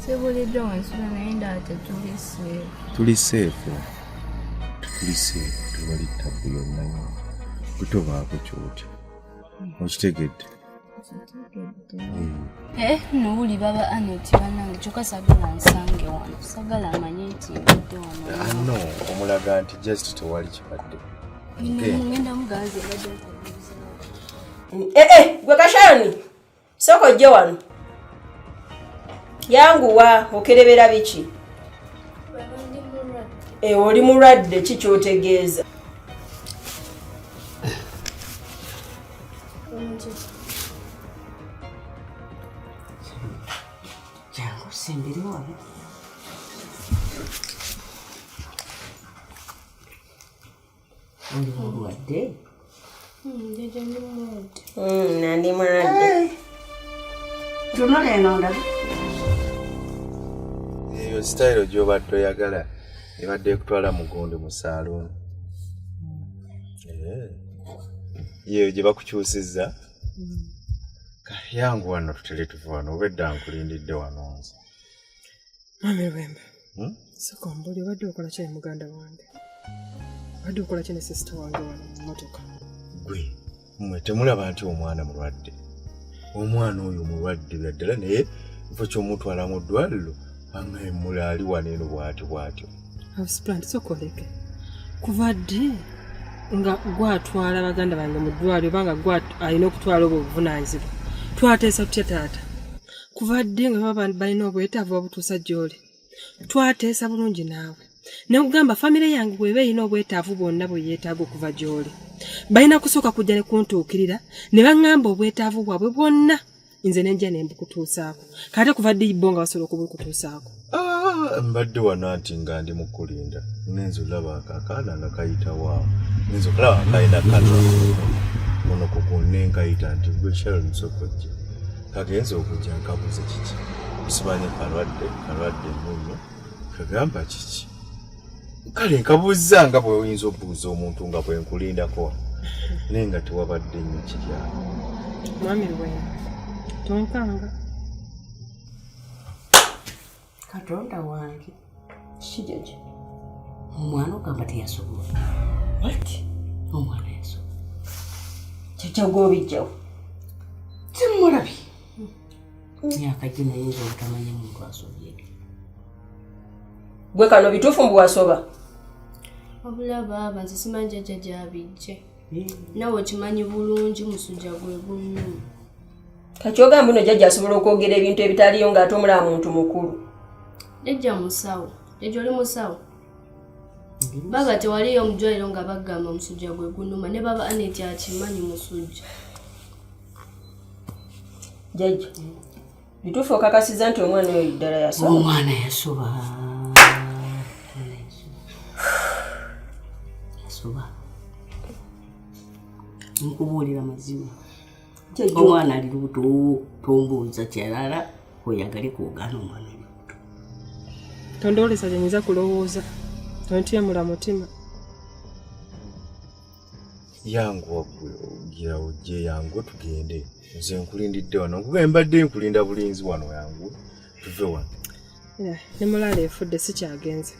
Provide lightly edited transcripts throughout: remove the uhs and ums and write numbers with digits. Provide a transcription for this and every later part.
Sibulijjo wensula naye ndaba tetuli safe. Tuli safe. Tuli safe. Tewali ttabu yonna yonna. Kutobaako kyotya. Okitegedde? Eh, nowuli baba Anet banange kyokka sagala nsange wano. Sagala amanye nti mbadde wano. Ah, no, omulaga nti just tewali kibadde. Ngenda muganze mbadde Eh, eh, gwe Kashani. Sooka ojje wano. Yanguwa okerebera biki? Eh, oli mulwadde ki ky'otegeeza? Jangu osembere wano. Oli mulwadde? Jjajja ndi mulwadde. Nandi mulwadde. Tunula eno ndabe. Eyo sitayiro gy'obadde oyagala ebadde ekutwala mugonde mu saaluuni. Yeeyo gye bakukyusizza. Yangu wano tutere tuve wano oba edda nkulindidde wano nze. Mwami Lwemba, sooka ombuulire obadde okola ki ne muganda wange? Obadde okola ki ne sisita wange wano mu mmotoka? Gwe mmwe temulaba nti omwana mulwadde? Omwana oyo mulwadde bya ddala naye kifo ky'omutwala mu ddwaliro aŋŋemula ali wano eno bw'atyo bw'atyo. Houseplant sooka oleke. Kuva ddi nga gwatwala baganda bange mu ddwaliro oba nga gwe alina okutwala obwo obuvunaanyizibwa? Twateesa tutya taata? Kuva ddi nga baba balina obwetaavu babutuusa gy'oli? Twateesa bulungi naawe. Ne nkugamba famire yange bw'eba erina obwetaavu bwonna bwe yeetaaga okuva gy'oli, balina kusooka kujja ne kuntuukirira ne baŋŋamba obwetaavu bwabwe bwonna nze ne nja ne mbukutuusaako. Kati kuva ddi bo nga basobola okubukutuusaako? Mbadde wano anti nga ndi mu kulinda ngenza olaba akaana nga kayitawo awo ngenza okulaba nga kalina kanwa ono kugunne nkayita nti gwe Sharon sooka ojje. Kagenze okujja nkabuuze kiki, simanyi kalwadde kalwadde nnyo kagamba kiki. Kale nkabuuzza nga bwe oyinza obuuza omuntu nga bwe nkulindako naye nga tewabadde nnyo kiri awo. Mwami Lwemba, tonkanga. Katonda wange. Kiki jjajja? Omwana ogamba teyasobola. What? Omwana yasobola. Jjajja gw'obijjawo. Simulabye. Myaka gino oyinza obutamanya muntu asobye. Gwe kano bituufu mbu wasoba? Wabula baaba nze simanyi jjajja gy'abijje. Naawe okimanyi bulungi musujja gwe gunnuma. Kati ogamba nno jjajja asobola okwogera ebintu ebitaliyo ng'ate omulaba muntu mukulu. Jjajja musawo. Jjajja oli musawo? Baba tewaliyo mu ddwaliro nga bagamba omusujja gwe gunnuma ne baba Anet akimanyi musujja. Jjajja, bituufu okakasizza nti omwana oyo ddala yasoba? Omwana yasoba. Yasoba. Nkubuulira mazima. Omwana ali lubuto tombuuza kirala oyagale kugaana omwana ali lubuto. Tondoolesa kye nyinza kulowooza. Tontyemula mutima. Yanguwa gwe gira ojje yanguwe tugende. Nze nkulindidde wano. Nkugambye mbadde nkulinda bulinzi wano yanguwe tuve wano. Ne mulaala efudde sikyagenze.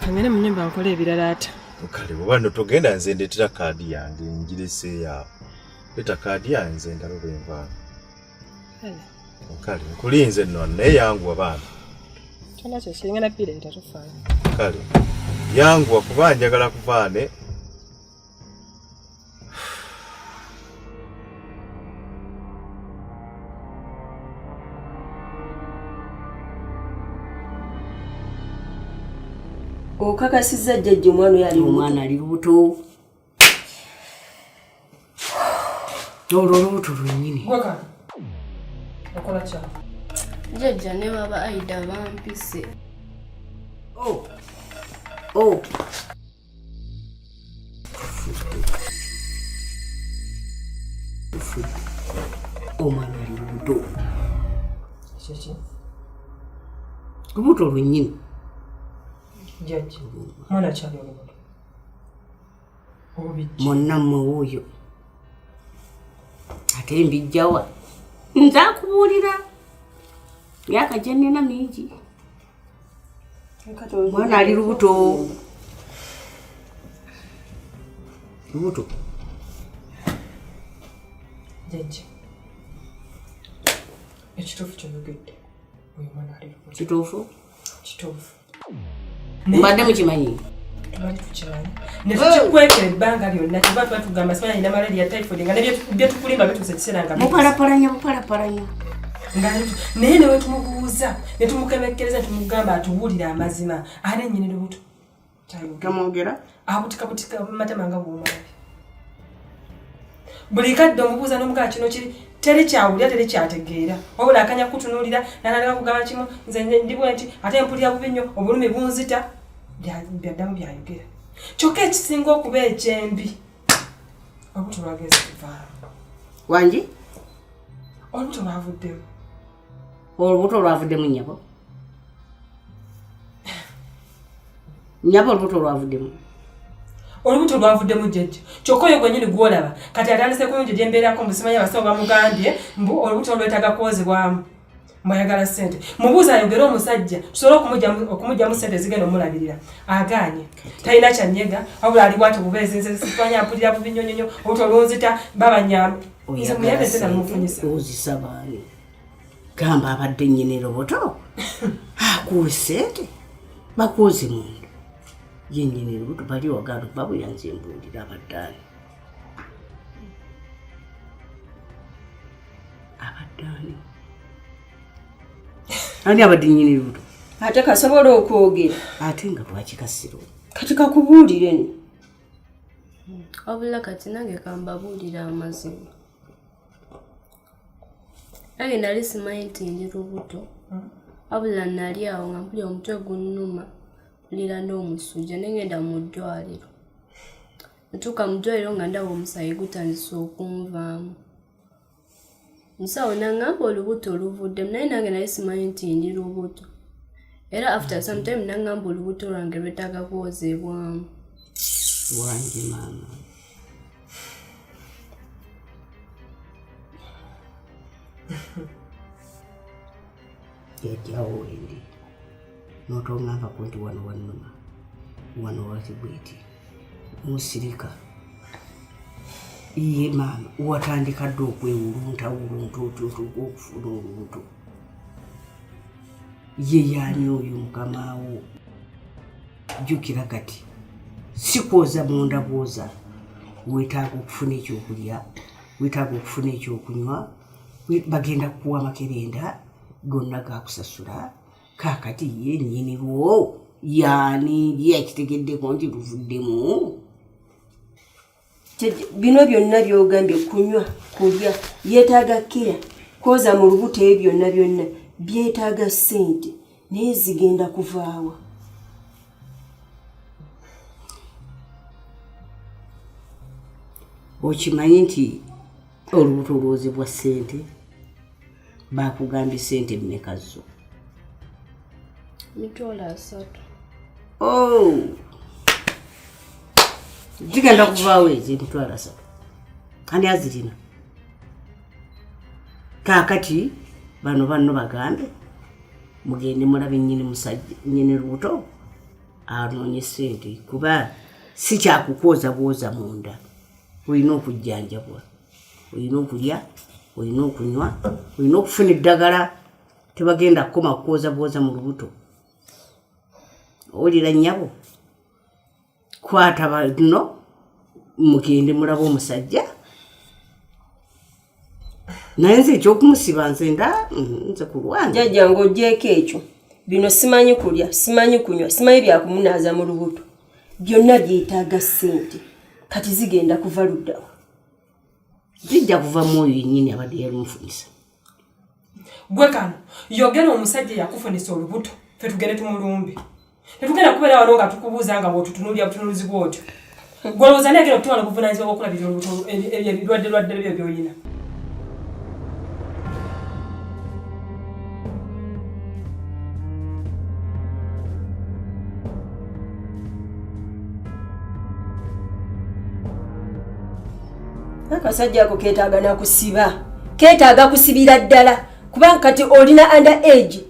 Kangende mu nnyumba nkole ebirala ate. Kale bw'oba nno togenda nze ndeetera kaadi yange ngireseeyo awo. Leeta kaadi yange nze ndabe bwe nvaano. Kale nkulinze nno naye yanguwa bambi. Kyonna kye kiri ngenda bireeta tofaayo. Kale yanguwa kuba njagala kuvaane. Okakasizza jjajja omwana oyo ali lubuto? Omwana ali lubuto. Olwo olubuto lwennyini. Gweka. Okola ki? Jjajja ne baba Aida bampise. Oh. Oh. Tufudde. Omwana ali lubuto. Kiki? Lubuto lwennyini. Jjajja, mwana kyali olubuto. Obijja. Monna mmwe wuuyo. Ate mbijjawa? Nze akubuulira. Myaka gye nnina mingi. Mwana ali lubuto. Lubuto. Jjajja, ekituufu kyoyogedde, oyo mwana ali lubuto. Kituufu? Kituufu. Mbadde mukimanyi? Tubadde tukimanyi. Ne tukikwekera ebbanga lyonna, kyova tuba tugamba simanyi alina malaria, typhoid, nga ne byetukulimba bituuse ekiseera nga Mupalapalanya, mupalapalanya. Naye ne wetumubuuza, ne tumukemekkereza, ne tumugamba atubuulire amazima, ani nnyini lubuto? Tamwogera? Abutikabutika matama nga bw'omalabi. Buli kadde omubuuza n'omugamba kino kiri, teri kyawulira, teri kyategeera. Wabula akanya kutunuulira, n'atandika kugamba kimu, nze ndi bwe nti, ate mpulira bubi nnyo, obulumi bunzita. Byaddamu byayogera. Kyokka ekisinga okuba ekyembi, olubuto lwagenze kuvaamu. Wangi? Olubuto lwavuddemu. Olubuto lwavuddemu nnyabo? Nnyabo olubuto lwavuddemu? Olubuto lwavuddemu jjajja. Kyokka oyo gwennyini gw'olaba, kati atandise kuyunja gye mbeerako, mbu simanyi abasawo bamugambye mbu olubuto lwetaaga kwozebwamu. Mwayagala ssente. Mubuuze ayogere omusajja, tusobole okumugyamu ssente ezigenda omulabirira. Agaanye. Talina kyanyega, wabula ali bw'atyo bubeezi, nze simanya mpulira bubi nnyo nnyo nnyo, olubuto lunzita, baba nnyambe. Nze muyambe ssente namufunyisa. Ozisaba ani? Gamba abadde nnyini lubuto. Akuwe ssente. Bakwoze munda. Ye nnyini lubuto bali wagaana babuya nze mbuulira abadde ani? Abadde ani? Ani abadde nnyini lubuto? Ate kasobola okwogera. Ate nga lwaki kasiro? Kati kakubuulire nno. Wabula kati nange kambabuulire amazima. Nange nali simanyi nti ndi lubuto. Wabula nali awo nga mpulira omutwe gunnuma, mpulira n'omusujja, ne ngenda mu ddwaliro. Ntuuka mu ddwaliro nga ndaba omusaayi gutandise okunvaamu. Musawo n'aŋŋamba olubuto luvuddemu, naye nange nali simanyi nti ndi lubuto. Era after some time n'aŋŋamba olubuto lwange lwetaaga kwozebwamu. Wange maama. Jjajjaawo wendi. N'otoŋŋambako nti wano wannuma, wano wali bweti. Musirika. Iye maama, watandika dda okwewuluntawulunta otyo otuuka okufuna olubuto. Ye yaani oyo mukamaawo? Jjukira kati, si kwoza munda bwoza. Weetaaga okufuna ekyokulya, weetaaga okufuna ekyokunywa, bagenda kukuwa amakerenda gonna gakusasula. Kaakati ye nnyini lwo yaani ye yakitegeddeko nti luvuddemu? Bino byonna by'ogambye kunywa, kulya, yeetaaga keya, kwoza mu lubuto ebyo byonna byonna byetaaga ssente, naye zigenda kuvaawa. Okimanyi nti olubuto lwozebwa ssente? Baakugambye ssente mmeka zo? 300,000. Oh! Zigenda kuvaawo ezo 300,000. Ani azirina? Kaakati bano banno bagambe mugende mulabe nnyini musajja, nnyini lubuto anoonye ssente, kuba si kyakukwoza bwoza munda. Olina okujjanjabwa, olina okulya, olina okunywa, olina okufuna eddagala. Tebagenda kukoma kukwoza bwoza mu lubuto. Owulira nnyabo? Kwata bano mugende mulabe omusajja. Naye nze ekyokumusiba nze nda, nze ku lwange. Jjajja ng'oggyeeko ekyo, bino simanyi kulya, simanyi kunywa, simanyi byakumunaaza mu lubuto. Byonna byetaaga ssente. Kati zigenda kuva luddawa? Zijja kuva mu oyo yennyini abadde yalumufunisa. Gwe kano, yogera omusajja eyakufunisa olubuto, ffe tugende tumulumbe. Tetugenda kubeera wano nga tukubuuza nga bw'otutunuulira butunuulizi bw'otyo. Gwe olowooza ani agenda okutwala obuvunaanyizibwa bw'okulabirira olubuto ebirwadde lwadde byo by'olina? Akasajja ako keetaaga na kusiba. Keetaaga kusibira ddala. Kubanga kati olina under age.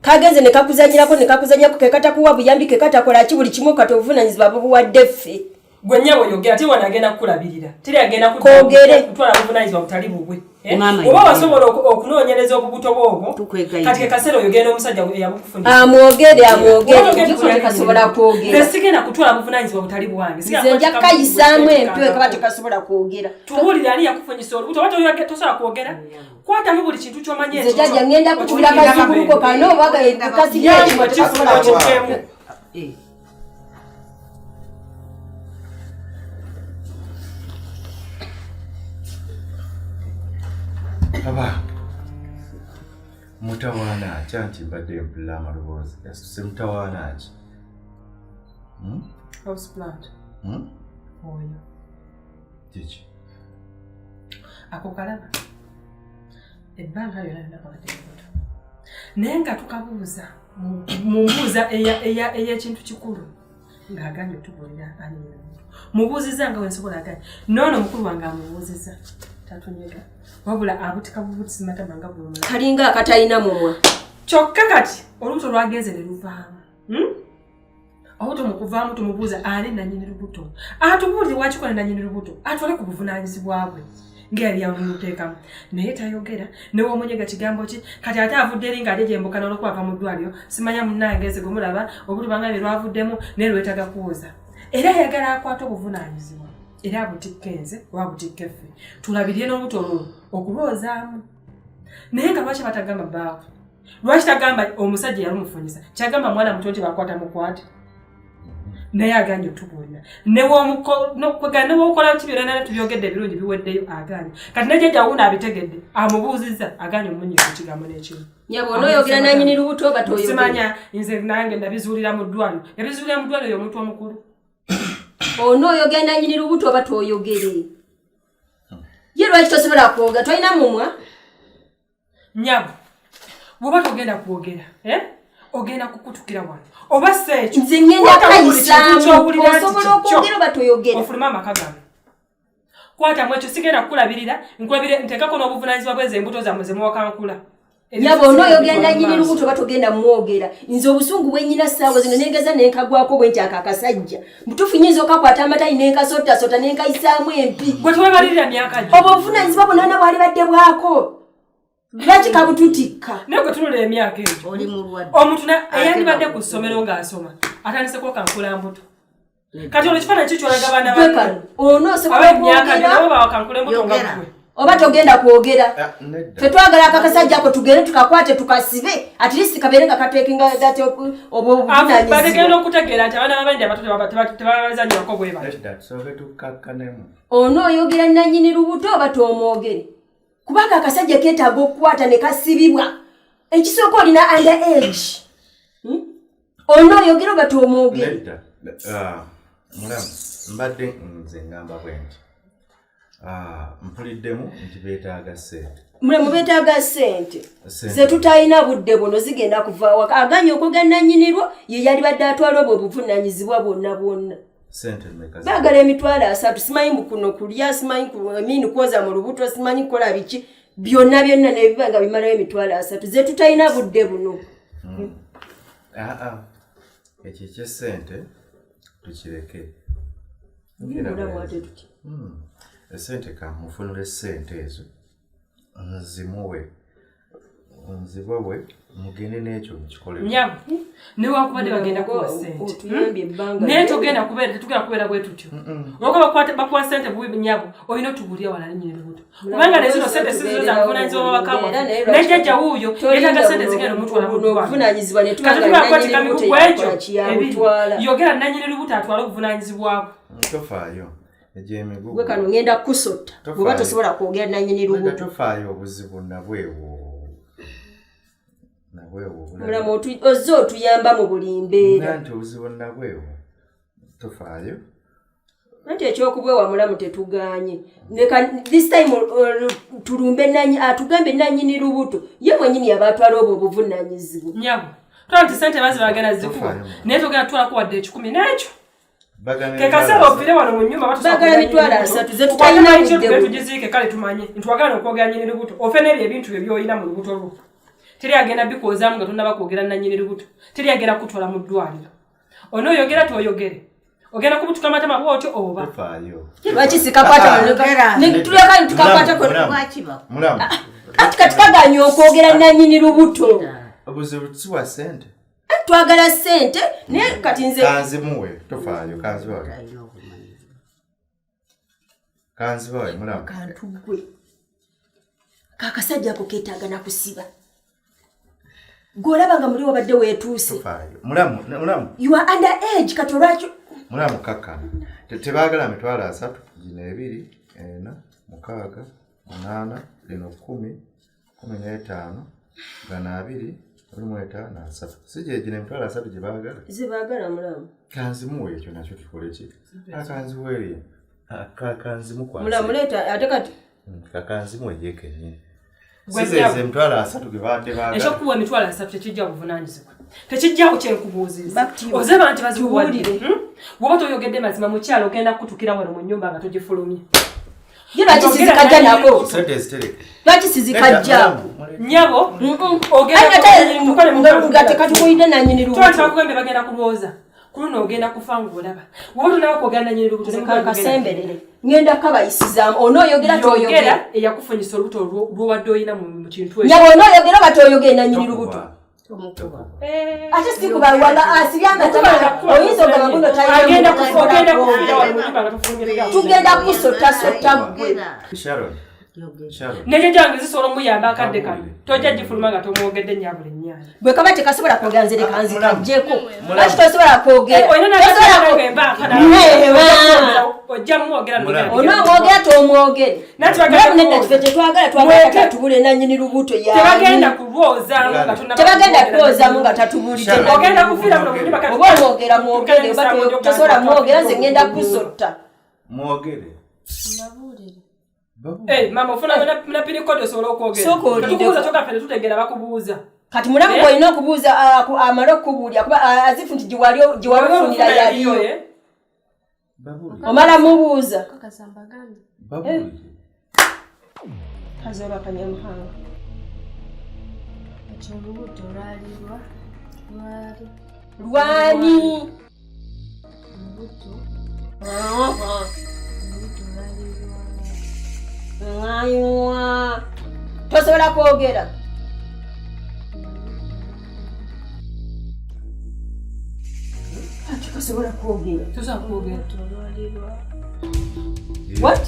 Kagenze ne kakuzanyirako ne kakuzanyirako ke katakuwa buyambi ke katakola ki buli kimu kati obuvunaanyizibwa bubuwadde ffe. Gwe nnyabo yogera, teri wano agenda kukulabirira, teri agenda Koogere. kutwala buvunaanyizibwa butali bubwe. Eh? Maama Oba yogera. wasobola okunoonyereza obubuto bwobwo, Tukwegayirira. kati ke kaseera oyogere n'omusajja eyabukufunisa. Amwogere amwogere Oba togenda jiko tekasobola kwogera. Nze sigenda kutwala buvunaanyizibwa butali bwange. Sigenda Nze nja kukwata kukayisaamu kabugu empewo kaba tekasobola kwogera. Tubuulire ani yakufunyisa olubuto, oba tosobola kwogera, kwatamu buli kintu ky'omanyi Nze jjajja ŋŋenda kukubira kazzukuluko kano oba Yangu, kasigala okitemu. Eh. Aba mutawaana ki anti mbadde mpulira amaloboozi gasituse mutawaana ki? House plant. Oyo. Kiki? Ako kalaba. Ebbanga lyonna lyonna kabadde lubuto. Naye nga tukabuuza mu mbuuza ey'ekintu kikulu ng'aganye otubuulira ani nyina lubuto. Mubuuzizza nga wensobola aganye. N'ono mukulu wange amubuuzizza tatunyega wabula abutika bubutisi matama nga bw'omulaba. Kalinga akatalina mumwa. Kyokka kati olubuto lwagenze ne luvaamu. Olubuto mu kuvaamu tumubuuza ani nannyini lubuto. Atubuulire wakikola nannyini lubuto atwale ku buvunaanyizibwa bwe ng'eyali yalumuteekamu. Naye tayogera ne w'omunyega kigambo ki kati ate avudde eri ng'ate gyembuka n'olwokuba ava mu ddwaliro simanya munnange nze gwe mulaba obuluba nga bye lwavuddemu naye lwetaaga kwoza. Era ayagala akwate obuvunaanyizibwa era abutikke nze oba abutikke ffe tulabirire n'olubuto olwo okulwozaamu. Naye nga lwaki batagamba bbaawe? Lwaki tagamba omusajja yalumufunyisa? Kyagamba mwana muto nti bakwata mukwate. Naye aganye otubuulira. Ne w'okola ki byonna nana tubyogedde ebirungi biweddeyo aganye. Kati ne jjajja wuuno abitegedde amubuuzizza aganye omunyiga ekigambo n'ekimu. Nyabo onooyogera nannyini lubuto oba toyogera? Simanya nze nange nabizuulira mu ddwaliro. Yabizuulira mu ddwaliro omuntu omukulu. Onooyogera nannyini lubuto oba toyogere? Ye lwaki tosobola kwogera? Tolina mumwa? Nyabo, bw'oba togenda kwogera, eh? Ogenda kukutukira wano. Oba si ekyo. Nze ŋŋenda Kwatamu buli kintu kayisaamu. ky'owulira nti Osobola kikyo. okwogera oba toyogera? Ofulume amaka gano. Kwatamu ekyo sigenda kukulabirira, nkulabire nteekako n'obuvunaanyizibwa bw'ezo embuto zammwe ze muwakankula. Nyabo onooyogera nannyini lubuto oba togenda mwogera? Nze obusungu bwe nnyina ssaawa zino nengeza nenkagwako bwe nti ako akasajja. Mutuufu nnyinza okakwata amatayi nenkasotasota nenkayisaamu empi. Gwe tewebalirira myaka gyo. Obwo obuvunaanyizibwa bwonna bwali badde bwako. Lwaki kabututikka? Naye gwe tunula emyaka egyo. Oli mulwadde. Omuntu eyandibadde ku ssomero ng'asoma atandise kwekankula mbuto. Kati olwo ekifaananyi ki ky'olaga baana Gwe banno? kano onoosobola Ab'emyaka gyo okwogera nabo bawakankula embuto nga Yogera. ggwe. oba togenda kwogera? Ah, nedda. Ffe twagala akakasajja ako tugende tukakwate tukasibe at least kabeere nga katekinga that obwo Bategenda obuvunaanyizibwa. okutegeera nti abaana b'abandi abato tebabazannyirako bwe batyo. Nedda, tusooke tukkakkanemu. Onooyogera nannyini lubuto oba toomwogere? Kubanga akasajja keetaaga okukwata ne kasibibwa. Ekisooka olina under age. Onooyogera oba toomwogere? Nedda. Ah, mulamu, mbadde nze ngamba bwe nti. Ah, mpuliddemu nti beetaaga ssente. Mulamu beetaaga ssente Ssente. ze tutalina budde buno zigenda kuva waka. Aganye okwogera nannyinirwo ye yalibadde atwala obwo obuvunaanyizibwa bwonna bwonna. Ssente mmeka? Baagala 300,000 simanyi mbu kuno kulya simanyi miini kwoza mu lubuto simanyi kukola biki byonna byonna nebiba nga bimalayo 300,000 ze tutalina budde buno. Ah, ah. Ekyo eky'essente tukireke. Ngenda Mulamu bwe ate nzi. tutya? Essente ka mufunule ssente ezo nzimuwe nzibawe mugende n'ekyo mukikole. Nyabo, newankubadde bagenda kuwa ssente. Otuyambye ebbanga Naye togenda kubeera tetugenda kubeera bwe tutyo. Olwokuba bakuwa ssente bubi nyabo, olina otubuulira wala nnyini lubuto. Kubanga ne zino ssente si zizo za buvunaanyizibwa bw'abaka bwaffe. Ne jjajja wuuyo yeetaaga ssente zigenda omutwala mu ddwaliro. Obuvunaanyizibwa ne Kati tuba nga tugenda kukwata nannyini lubuto migugu egyo yakola ebiri. kiyabutwala. Yogera nannyini lubuto atwale obuvunaanyizibwa bwe. Tofaayo egyo emigugu. Gwe kano ngenda kukusotta Tofaayo. bw'oba tosobola kwogera nannyini Nedda, lubuto. tofaayo obuzibu nabwewo nabwewo obulala. Mulamu ozze otuyamba mu buli mbeera. Nti obuzibu nabwewo tofaayo. Anti ekyokubwewa mulamu tetugaanye. Leka this time tulumbe nanyi atugambe nannyini lubuto ye mwennyini yaba atwala obwo obuvunaanyizibwa. Nyabo, twala nti ssente bazi bagenda zikuwa. Tofaayo. Naye togenda tutwalako wadde 100 n'ekyo. Kekaseera ofiire wano mu nnyumba Baagala mitwalo asatu, ze tutalina budde buno. Tugiziike kale tumanye nti wagala okwogera nnyini lubuto ofe n'ebyo ebintu byo by'olina mu lubuto lwo. Teri agenda bikwozaamu nga tonnaba kwogera nannyini lubuto. Teri agenda kukutwala mu ddwaliro. Onooyogera toyogere. Ogenda kubutuka amatama bw'otyo oba? Tofaayo. Lwaki sikakwata Yogera. tuleka nitukakwatako Lwaki baku- Mulamu, ati kati kaganye okwogera nannyini lubuto. Obuzibu si bwa ssente. Twagala ssente naye kati nze Kanzimuwe, tofaayo, kanzibawe. Alina obumanyi. Kanzibawe, mulamu. Kantu gwe kakasajja ako keetaaga nakusiba gweolaba nga muli wabadde weetuuse. Tofaayo. Mulamu, mulamu. You are under age kati olwaki Mulamu kakkana. Tebaagala 300,000, gino 2, 4, 6, 8, lino 10, 15, gano 20, 25, 30. Si gye gino 300,000 gye baagala? Zebaagala mulamu. Kanzimuwe ekyo nakyo tukole ki? Akanziweerye. Kakanzimukwase. Mulamu leeta ate kati Kakanzimuwe ye kennyini. Gwe Si ze nnyabo. 300,000 ge baadde baagala. Ekyokuwa 300,000 tekijja buvunaanyizibwa. Tekijjawo kyenkubuuzizza. Back to you. Ozeba nti bazikuwadde. Tubuulire. Bw'oba toyogedde mazima mukyalo ogenda kukutukira wano mu nnyumba nga togifulumye. Ye lwaki sizikajja nako? Ssente ezitereke. Lwaki sizikajjaako? Nnyabo, Nga tekatukulidde nannyini tuba lubuto. tebakugambye bagenda kulwoza. Ku luno ogenda kufa ng'olaba. Bw'oba tonaba kwogera nannyini lubuto, Nze ne kasemberere ngenda kabayisizaamu onooyogera toyogera. Yogera eyakufunyisa olubuto lw'obadde olina mu kintu ekyo. Nyabo onooyogera oba toyogere nannyini lubuto? Tomukuba. Ate sikuba wala asibye amatama oyinza ogamba guno Agenda kufa, ogenda talina. kufiira wano mu nnyumba nga tofulumye bigambo. Tugenda kusottasotta ggwe. Sharon, Yogera. Sharon. N'ekyo gyange zisobola omuyamba akadde kano. Tojja gifuluma nga tomwogedde nnyabula ennyaanya. Bwe kaba tekasobola kwogera nze leka nzikajjeko. Mulamu. Lwaki tosobola kwogera? Olina Tosobola n'akadde embaaka Neewa. ojja mwogera Mulamu. Onoomwogera tomwogere. Nati bagenda Mulamu nedda kulwoza. kife tetwagala twagala Mwete. tatubule nannyini lubuto Tebagenda yaani. kulwozaamu nga tonnaba Tebagenda kwogera. kulwozaamu nga tatubuulidde Sharon. nannyini Ogenda kufiira muno mu nnyumba kati. Oba omwogera mwogere oba tosobola mwogera nze ngenda kusotta. Mwogere. Mbabuulire. Babuulire. Eh, mama ofuna na pini code osobola okwogera. Sooka olindeko. Tetukubuuza kyokka ffe tetutegeera bakubuuza. Kati mulamu gw'olina okubuuza amale okukubuulira kuba azifu nti giwali ofunira yaliyo. eh? Babuulire. Omala mubuuza. Kakasa mbagambe. Babuulire. Kazoba kanyamuhanga. Kati olubuto lwali lwali Lwani? Olubuto lwali lwa Ngaywa. Tosobola kwogera. Ati tosobola kwogera. Tosobola kwogera. Olubuto lwali lwa What?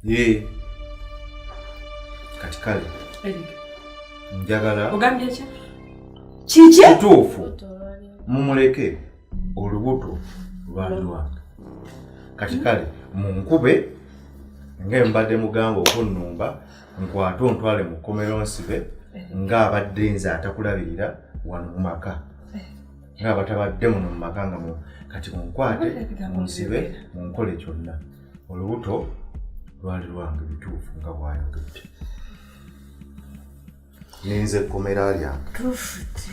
Ye. Kati kale Eric, njagala ogambye ki? Kiki? kituufu Olubuto lwali mumuleke olubuto lwali lwange. Kati kale munkube nga mbadde mugamba okunnumba nkwate ontwale mu kkomero nsibe ng'abadde nze atakulabirira wano mu maka ng'abatabadde muno mu maka nga kati munkwate munsibe munkole kyonna. Olubuto lwali lwange bituufu nga bw'ayogedde. Ninze ekkomera lyange. Tufute.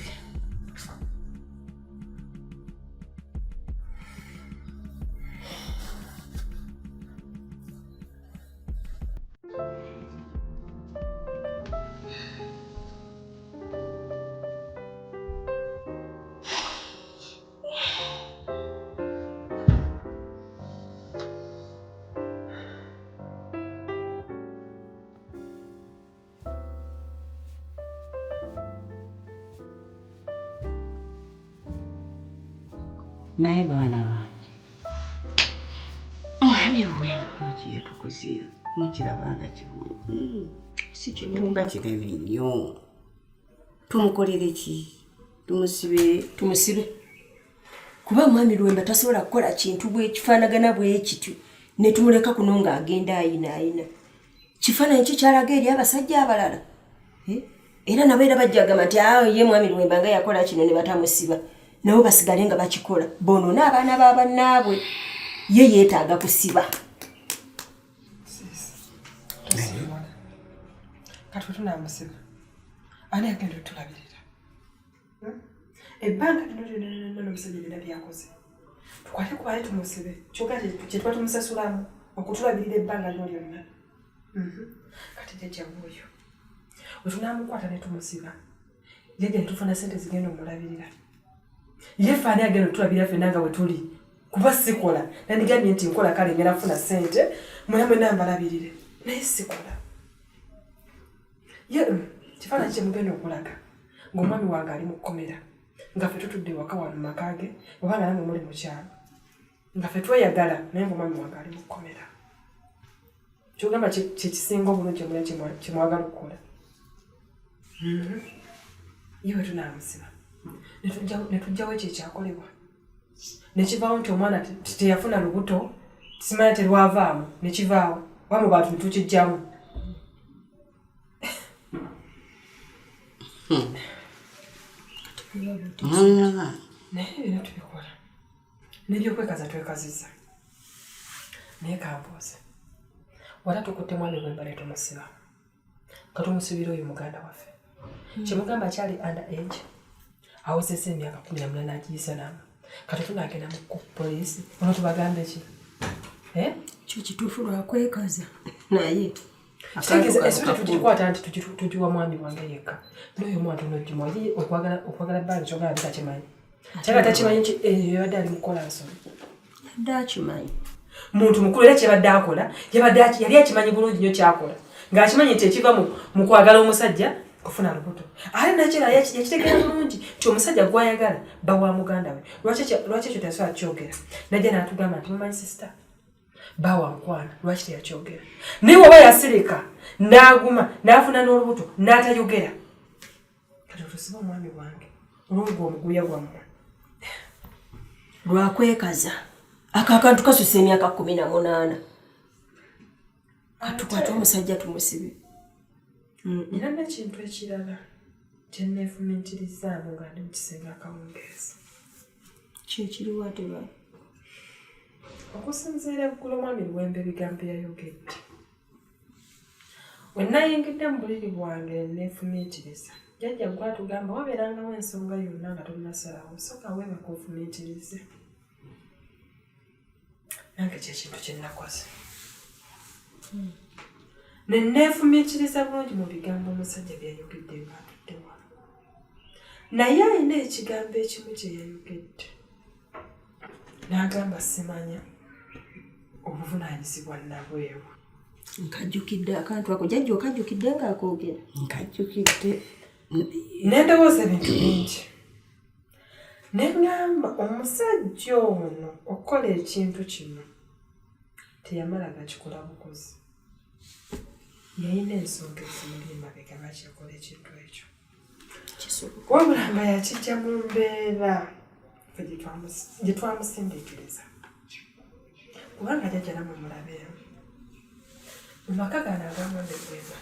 Naye baana bange olabye bwenkoki yetukuziira mukirabanga kirungi si kintu nga kinene nnyo. Tumukolere ki? Tumusibe? Tumusibe. Kuba mwami Lwemba tasobola kukola kintu bwekifaanagana bwe kityo ne tumuleka kuno ng'agenda ayina ayina. Kifaananyi ki kyalaga eri abasajja abalala? Era nabo era bajja kugamba nti ye mwami Lwemba nga yakola kino ne batamusiba. Nabo basigale nga bakikola. Bonoone abaana ba bannaabwe. Ye yeetaaga kusiba. Kati tunaamusiba. Ani agenda otulabirira? Ebbanga lino lyonna lyonna omusajja byonna byakoze. Tukwate kubale tumusibe kyokka kyetuba tumusasulamu okutulabirira ebbanga lino lyonna. Kati jjajja wuuyo bwe tunaamukwata ne tumusiba, jjajja ne tufuna ssente zigenda omulabirira. Ye ffe ani agenda otulabirira ffenna nga bwe tuli? Kuba sikola, nandigambye nti nkola kale ngenda kufuna ssente mwena mwena mbalabirire, naye sikola. Ye kifaananyi kye mugenda okulaga ng'omwami wange ali mu kkomera nga ffe tutudde ewaka wano mu maka ge, oba nga namwe muli mu kyalo nga ffe tweyagala naye ng'omwami wange ali mu kkomera. Kyogamba kyekisinga obulungi kyemulina kyemwagala okukola. Ye bwe tunaamusiba ne tujjawo ekyo ekyakolebwa ne kivaawo nti omwana teyafuna lubuto, simanya terwavaamu ne kivaawo oba mu bantu ne tukijjamu. Naye byonna tubikola n'ebyokwekaza twekazizza. Naye kambuuze, wala tukutte mwami Lwemba ne tumusiba nga tumusibira oyo muganda waffe kyemugamba akyali under age, awezezza emyaka 18 agiyisa namu. Kati tunagenda mu poliisi ono tubagambe ki? Kyo kituufu lwakwekaza naye kitegeeza ensobi tetugikwata nti tugiwa mwami wange yekka, n'oyo omwana tunogimuwa ye okwagala bbanga kyogamba bitakimanyi kyaga takimanyi nti eyo yabadde ali mukukola nsobi. Yadde akimanyi muntu mukulu era kyebadde akola yali akimanyi bulungi nnyo kyakola, ng'akimanyi nti ekiva mu kwagala omusajja kufuna lubuto. Ate nakyo yakitegeera bulungi nti omusajja gw'ayagala bba wa muganda we. Lwaki ekyo teyasobola kukyogera? Najja n'atugamba nti mumanyi sisita bba wa nkwana, lwaki teyakyogera? Naye waba yasirika n'aguma n'afuna n'olubuto n'atayogera. Kati otusiba omwami wange olw'ogwo omuguya gwammwe lwakwekaza. Ako akantu kasusa emyaka 18. Katukwate omusajja tumusibe. Nina n'ekintu ekirala kye neefumiitirizaamu nga ndi mu kisenge akawungeezi. Kyekiriwo ate ba? Okusinziira eggulo omwami Luwemba ebigambo yayogedde. We nayingidde mu buliri bwange ne neefumiitiriza. Jjajja gwe atugamba wabeerangawo ensonga yonna nga tonnasalawo, sooka weebake ofumiitirize. Nange kyekintu kye nakoze. Ne neefumiitiriza bulungi mu bigambo omusajja bye yayogedde ng'atudde wano. Naye alina ekigambo ekimu kye yayogedde. N'agamba simanya obuvunaanyizibwa nabwewa. Nkajjukidde akantu ako jjajja, okajjukidde ng'akoogera? Nkajjukidde. Ne ndowooza ebintu bingi. Ne ŋŋamba omusajja ono okukola ekintu kino teyamala gakikola bukozi. Yalina ensonga ezimuli emabega lwaki yakola ekintu ekyo. Wabula nga yakijja mu mbeera ffe gye twamusindiikiriza. Kubanga jjajja nammwe mulabeemu. Mu maka gano agamwami Lwemba.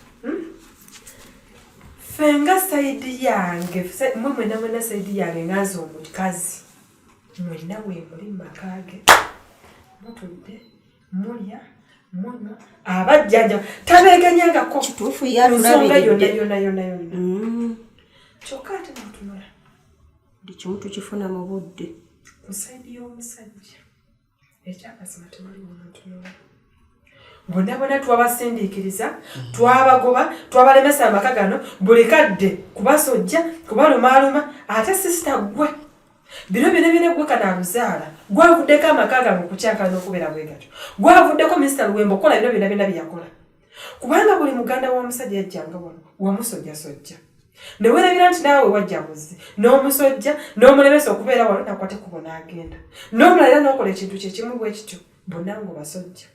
Ffe nga sayidi yange, mmwe mwenna mwenna sayidi yange nga nze omukazi. Mwenna weemuli mu maka ge. Mutudde, mulya, munywa, abajjanja tabeeganyangako. Kituufu nsonga yonna yonna yonna yonna. Kyokka ate n'otunula. Buli kimu tukifuna mu budde. Ku sayidi y'omusajja ekyamazima tewaliwo muntu n'omu. Bonna bonna twabasindiikiriza, twabagoba, twabalemesa amaka gano buli kadde kubasojja, kubalumaaluma, ate sisita ggwe bino byonna byonna ggwe kano aluzaala gwavuddeko amaka gange okukyankala n'okubeera bwe gatyo, gwavuddeko Minisita Luwemba okukola bino byonna byonna bye yakola. Kubanga buli muganda w'omusajja yajjanga wano wamusojjasojja. Ne weerabira nti naawe wajja buzzi n'omusojja n'omulemesa okubeera wano nakwate kubo n'agenda. N'omulala era n'okola ekintu kye kimu bwe kityo bonna ng'obasojja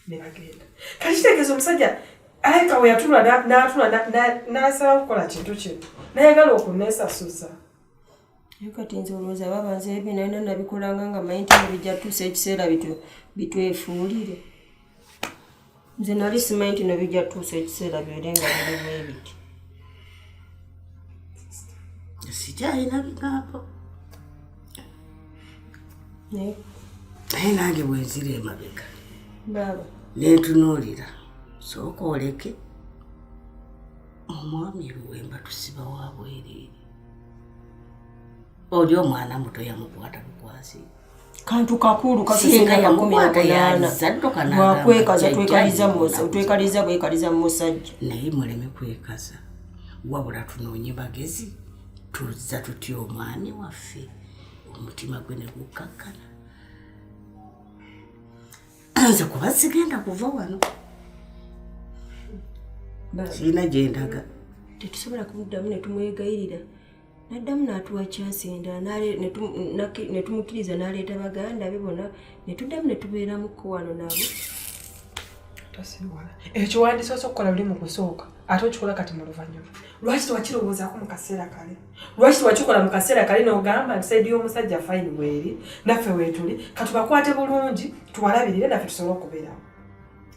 ne bagenda. Kati kitegeeza omusajja alabika we yatula n'atula n'asalawo okukola kintu kino n'ayagala okuneesasuza. Naye kati nze olowooza baba nze ebyo nalina nabikolanga nga mmanyi nti bijja tutuusa ekiseera bitwefuulire. Nze nali simanyi nti no bijja tutuusa ekiseera bibeere nga biri bwe biti. Sikyalina bigambo. Naye nange bwe nzira emabega ne ntunuulira, sooka oleke omwami Luwemba tusiba wa bwereere. Oli omwana muto yamukwata bukwasi. Kantu kakulu Singa yamukwata yalizadduka n'agamba lwakwekaza jjajja twekaliza alina musa- twekaliza bwekaliza mu musajja. Naye muleme kwekaza, wabula tunoonye bagezi tuzza tutya omwami waffe omutima gwe ne gukkakkana. Nze kuba sigenda kuva wano, sirina gyendaga. Tetusobola kumuddamu ne tumwegayirira n'addamu n'atuwa kyansi endala ne tumukkiriza n'aleeta baganda be bonna ne tuddamu ne tubeeramukko wano nabo. Tosiwala, ekyo wandisoose okukola luli mu kusooka, ate okikola kati mu luvannyuma. Lwaki tewakirowoozaako mu kaseera kale? Lwaki tewakikola mu kaseera kale n'ogamba nti side y'omusajja fine weeri, naffe weetuli, katubakwate bulungi tubalabirire naffe tusobole okubeerawo?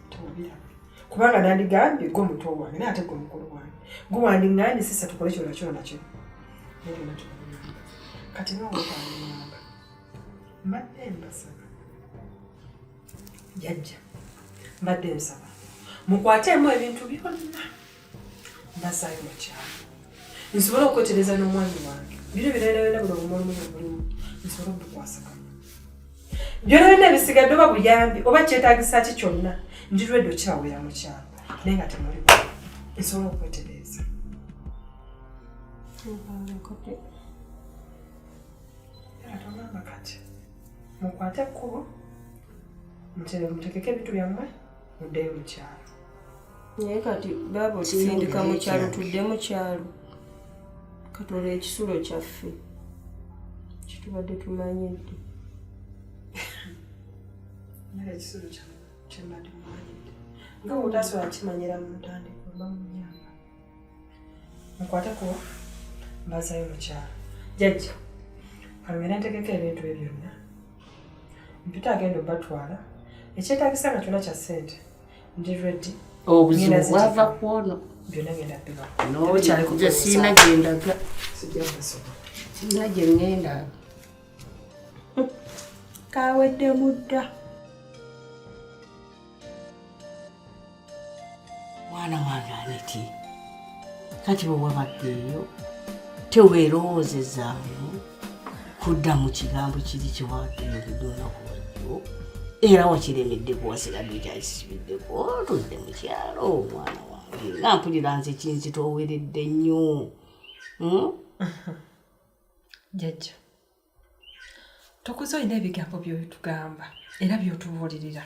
Tewabiraba, kubanga nandigambye gwe muto wange, naye ate gwe mukulu wange, gwe wandiŋŋambye sisa tukole kino nakino nakino, naye byonna tewabiraba. Kati nga wetandimwanga, mbadde mbasaba, jjajja, mbadde nsaba mukwateemu ebintu byonna mbazaayo mu kyalo nsobole okwetereza n'omwami wange. Biro byonna byonna, buno obumolumu bwe bulimu nsobole obukwasaganya byonna byonna ebisigadde, oba buyambi oba kyetaagisa ki kyonna, ndi lwedde okibawera mu kyalo, naye nga temuli, nsobole okwetereza. Era togamba kati mukwate ekkubo, mutegeke ebintu byammwe, muddeyo mu kyalo. Naye kati baaba otusindika mu kyalo, tudde mu kyalo kati olwo ekisulo kyaffe kitubadde tumanyidde? Naye ekisulo kyembadde mumanyidde nga bw'otasobola kimanyira mu ntandikwa, mba munyamba mukwate kuba mbazayo mu kyalo. Jjajja, kalumira ntegeka ebintu ebyo byonna, mpita agenda obatwala, ekyetagisa nga kyonna kya ssente, ndi ready. Obuzibu bwava kwono. Byonna ngenda biba. Nze siina gyendaga. Sijja kubasobola. Siina gye ŋŋenda. Kaweddemu dda. Mwana wange Aneti, kati bwe wabadde eyo teweerowoozezaamu kudda mu kigambo kiri kyewadde olunaku lwajjo, era wakiremeddeko, wasigadde okyakisibiddeko, tudde mu kyalo? Mwana wange, nga mpulira nze kinzitooweredde nnyo? Jjajja, tokuze olina ebigambo byotugamba era byotubuulirira.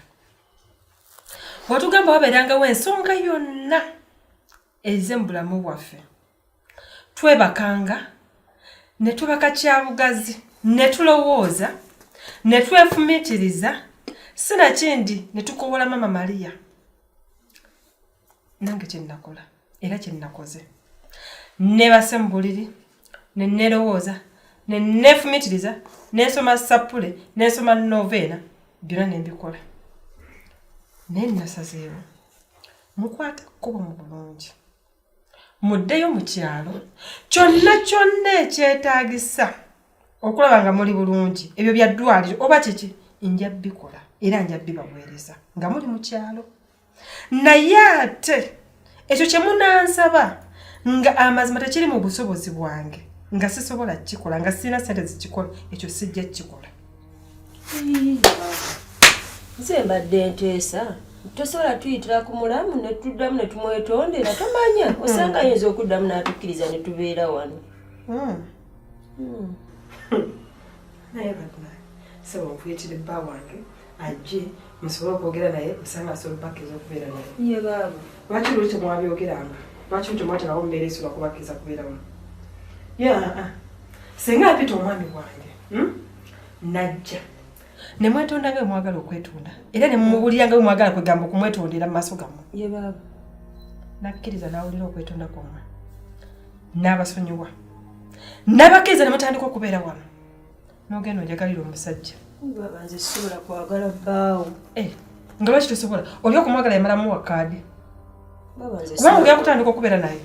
Watugamba wabeerangawo ensonga yonna eze mu bulamu bwaffe, twebakanga ne tubaka kyabugazi, ne tulowooza, ne twefumiitiriza, sinakindi ne tukowola Mama Mariya. Nange kyenakola era kyenakoze, nebase mu buliri ne nerowooza, ne neefumiitiriza, nensoma sappule, nensoma noveena, byonna nembikola, naye nasazeewo mukwate kkubo mu bulungi, muddeyo mu kyalo. Kyonna kyonna ekyetaagisa okulaba nga muli bulungi, ebyo bya ddwaliro oba kiki, nja bikola era nja bibaweereza nga muli mu kyalo. Naye ate ekyo kye munansaba nga amazima tekiri mu busobozi bwange, nga sisobola kukikola, nga sirina sente zikikola, ekyo sijja kukikola. Nze mbadde nteesa, tosobola tuyitira ku mulamu ne tuddamu ne tumwetondera? Tomanya, osanga ayinza okuddamu n'atukkiriza ne tubeera wano. Naye banaye, saba nkuyitire bba wange ajje musobole okwogera naye, osanga asobola obakkiriza okubeera naye. Ye baaba. Lwaki luli temwabyogeranga? Lwaki temwaterawo mbeera esobola kubakkiriza kubeera wano? Ya singa mpita omwami wange, Najja ne mwetonda nga bwe mwagala okwetonda, era ne mumubuulira nga bwe mwagala kwegamba okumwetondera mu maaso gammwe, Ye baaba. Nakkiriza n'awulira okwetonda kwammwe, n'abasonyiwa, n'abakkiriza ne mutandika okubeera wano, n'ogenda onjagalira omusajja. Baaba, nze sisobola kwagala bbaawo. Eh, nga lwaki tosobola? Oli okumwagala yamalamu wa kaadi. Baaba, nze Kubanga ogenda kutandika okubeera naye.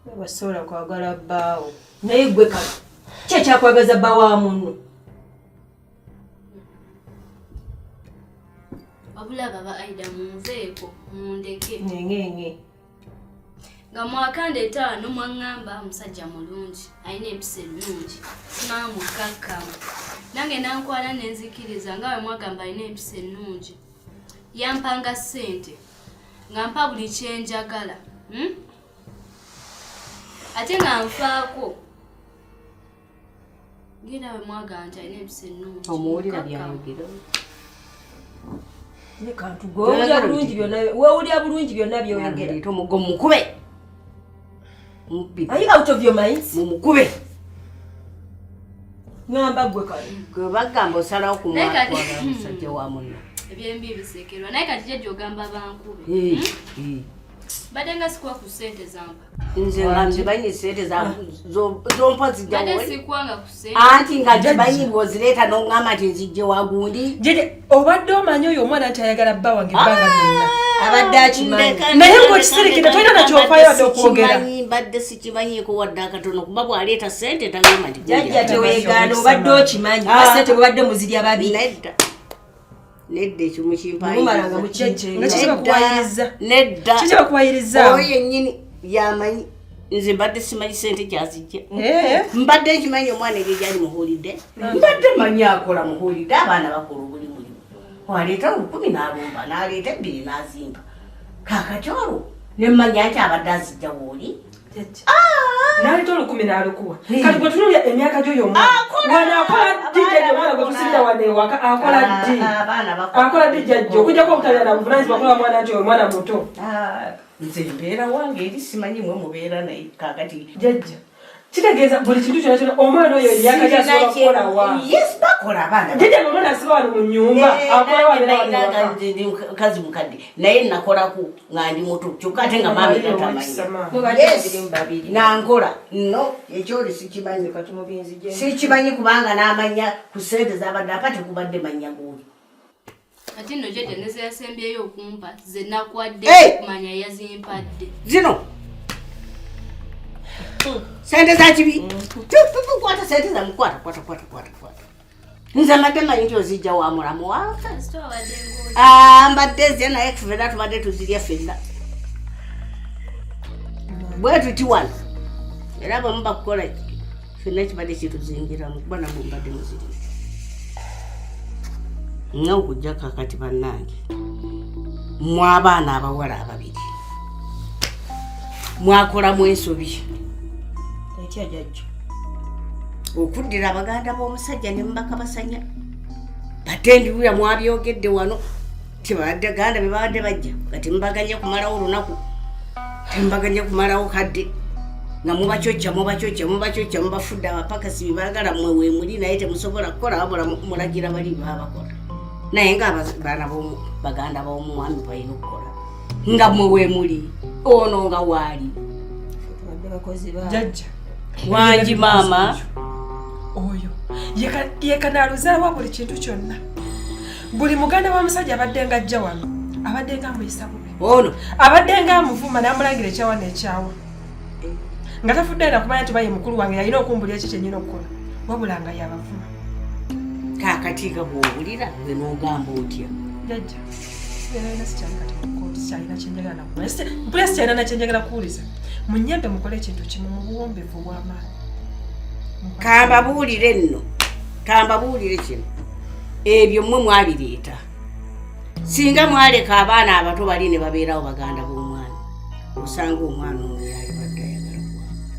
Baaba, sisobola kwagala bbaawo. Naye gwe kati ki ekyakwagaza bba wa munno? Wabula baba Aida, munveeko, mundeke. Ngenge. Nga mwakanda etaano mwaŋŋamba omusajja mulungi, alina empisa ennungi, simanyi mukkakkamu. Nange nankwala nenzikiriza nga bwe mwagamba alina empisa ennungi. Yampanga ssente nga mpa buli kyenjagala, Ate nga nfaako. Ngera bwe mwagamba nti alina empisa ennungi. Omuwulira byayogera. Ne kantu gwe owulira bulungi byonna, wewulira bulungi byonna by'oyogera. Leeta omuggo mukube. Are you out of your minds? Mumukube. Ngamba gwe kale. Gwe bagamba osalawo Naye kati- kumwatwala musajja wa munno. Ebyembi bisekerwa naye kati jjajja ogamba bankube. Mbadde nga sikuwa ku ssente zampa. Nze nga nzimanyi ssente zompa zijja Mbadde woli. sikuwanga ku ssente. Anti nga nzimanyi bw'ozireeta n'oŋŋamba nti nzijje wa gundi. Jjajja obadde omanyi oyo omwana nti ayagala bba wange ebbanga lyonna. Abadde akimanyi. Naye ng'okisirikidde tolina na ky'ofaayo wadde okwogera. Sikimanyi, mbadde sikimanyiiko wadde akatono kuba bw'aleeta ssente tagamba nti gundi Jjajja aleeta. teweegaana obadde okimanyi kuba ssente bwebadde muzirya babi. Nedda. Nedda ekyo mukimpaayiriza. Mumala nga mukinkyenge. Nga kiki bakuwayiriza? Nedda. Kiki bakuwayiriza? Oyo yennyini yamanyi. Nze mbadde simanyi ssente gy'azijja. Eh. Mbadde nkimanyi omwana engeri gy'ali muhuulidde. Mbadde manyi akola muhuulidde, abaana bakola obuli mulimu. Waleeta 1000 n'alumba, n'aleeta 2 n'azimba. Kaakati olwo ne mmanya nti abadde azijja w'oli. N'aleeta 1000 n'alukuwa. Kati gwe tunuulira emyaka gy'oyo omwana. Akola. Wano akola ddi jjajja omwana gwe tusibira wano ewaka? Akola ddi? Abaana bakola. Akola ddi jjajja? Okuggyako obutalya na buvunaanyizibwa kulaba mwana nti oyo mwana muto. Nze mbeera wange eri simanyi mwe mubeera naye kaakati. Jjajja, kitegeeza buli kintu kyonna kyonna omwana oyo emyaka gy'asobola kukola wa? Yes, bakola abaana. Jjajja omwana asiba wano mu nnyumba, akola wa abeera wano ewaka? Ndi mukazi mukadde naye nakolako nga ndi muto kyokka ate nga maama Oyo tamanyi. owekisa maama. Mubadde Yes. mubiri mu babiri. Nankola. No, ekyoli sikimanyi. Kati mubinzije. Sikimanyi kubanga n'amanya ku ssente z'abadde apa tekubadde mannya g'oli. Ate nno jjajja ne ze yasembyeyo okumpa ze nakuwadde Hey! okumanya yazimpadde. Zino. Ssente za kibi. Tu, tu, tu, kwata ssente za mukwata, kwata, kwata, kwata, kwata. Nze mbadde mmanyi nti ozijja wa mulamu wange. Kasita obadde ng'oli. Mbadde nze naye ffenna tubadde tuzirya ffenna. Bwe tuti wano. Era bwe muba kukola ffenna kibadde kituzingiramu kuba nammwe mubadde muzirya. Nga okujja kaakati bannange, mmwe abaana abawala ababiri mwakolamu ensobi. Etya jjajja? Okuddira abaganda b'omusajja ne mubakabasanya. Badde ndiwulira mwabyogedde wano tibadde ganda be babadde bajja nga temubaganye kumalawo olunaku, temubaganye kumalawo kadde, nga mubacocca, mubacocca, mubacocca, mubafudde abapakasi bye baagala mmwe weemuli naye temusobola kukola wabula mulagira bali baabakola. Naye nga abaana baganda b'omwami balina okukola nga mmwe weemuli, ono nga waali. Tubadde bakozi ba- Jjajja. Wangi maama. Oyo yekanaaluzaawa buli kintu kyonna. Buli muganda wa musajja abadde nga ajja wano, abadde nga amuyisa bubi. Ono. Abadde nga amuvuma n'amulangira ekyawa n'ekyawa. Nga tafuddeyo na kumanya nti baye mukulu wange yalina okumbulira ki kye nnyina okukola. Wabula nga yabavuma. Kaakati nga bw'owulira gwe n'ogamba otya? Jjajja, era sikyali kati mu kkooti, sikyalina kye njagala na kumanya. Mpulira sikyalina na kye njagala kuwuliza. Munnyambe mukole ekintu kimu mu buwombeefu obw'amaanyi. Kambabuulire nno, kambabuulire kino. Ebyo mmwe mwabireeta. Singa mwaleka abaana abato bali ne babeerawo baganda b'omwana, osanga omwana ono yalibadde ayagala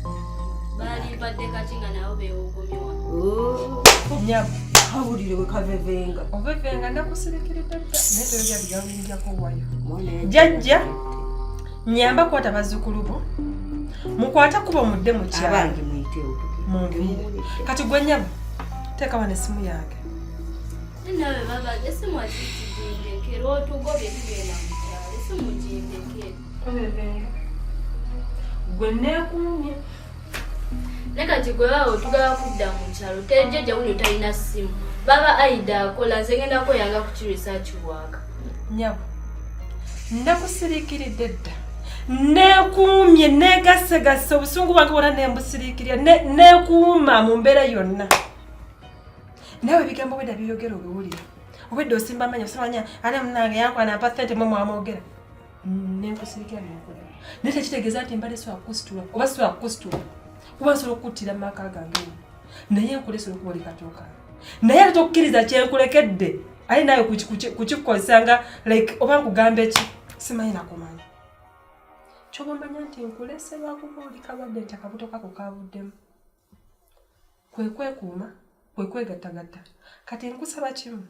kuwamba. Baalibadde kaki nga nabo beewogomye wano? Oh. Nnyabo. Kawulire bwe kavevenga. Ovevenga nakusirikiridde dda, naye toyogera bigambo binjako wayo. Mwana yajja. Jjajja, nnyamba kwata bazzukulu bo. Mukwate kuba mudde mu kyalo. Abange muyitewo. Munviire. Kati gwe nnyabo, teeka wano essimu yange. Nnawe baba, essimu azitugindekere, otugobye tugenda mu kyalo, essimu gindekere. Ovevenga. Gwe neekuumye. Naye kati gwe baba otugaba kudda mu kyalo, jjajja wuno talina ssimu. Baba Aida akola, nze ngenda kweyanga ku ki research work. Nnyabo, nakusiriikiridde dda. Neekuumye, neegasegasse, obusungu bwange bwonna ne mbusiriikirira, neekuuma mu mbeera yonna. Naawe ebigambo obwedda by'oyogera obiwulira. Obwedda osimba amannya, osimba amannya, ate munnange yankwana ampa ssente mwe mwamwogera. Nenkusirikira nenkuda. Naye tekitegeeza nti mbadde sobola kukusitula oba sobola kukusitula. Kuba nsobola okukuttira mu maka gange wano. Naye nkuleese olw'okuba oli katooka. Naye ate tokkiriza kyenkulekedde aye naawe kukikozesa nga like oba nkugambe ki simanyi nakumanya. Kyoba omanya nti nkulese lwakuba oli kalwadde nti akabuto kako kavuddemu. Kwe kwekuuma, kwe kwegattagatta. Kati nkusaba kimu.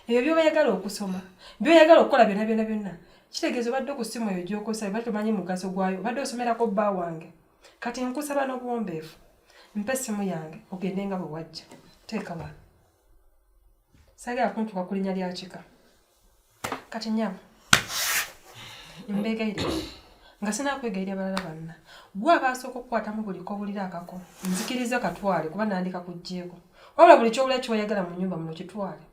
Ebyo by'oyagala okusoma, by'oyagala okukola byonna byonna byonna, kitegeeza obadde ku ssimu eyo gy'okozesa obadde tomanyi mugaso gwayo, obadde osomerako bba wange. Kati nkusaba n'obuwombeefu, mpa essimu yange ogende nga bwe wajja. Teeka wano. Saagala kuntuuka ku linnya lya kika. Kati nnyabo, mbeegayirira nga sinakwegayirira balala banna. Gwe aba asooka okukwatamu buli k'owulira akako, nzikiriza katwale kuba nandika kuggyeeko. Wabula buli ky'owulira ky'oyagala mu nnyumba muno kitwale.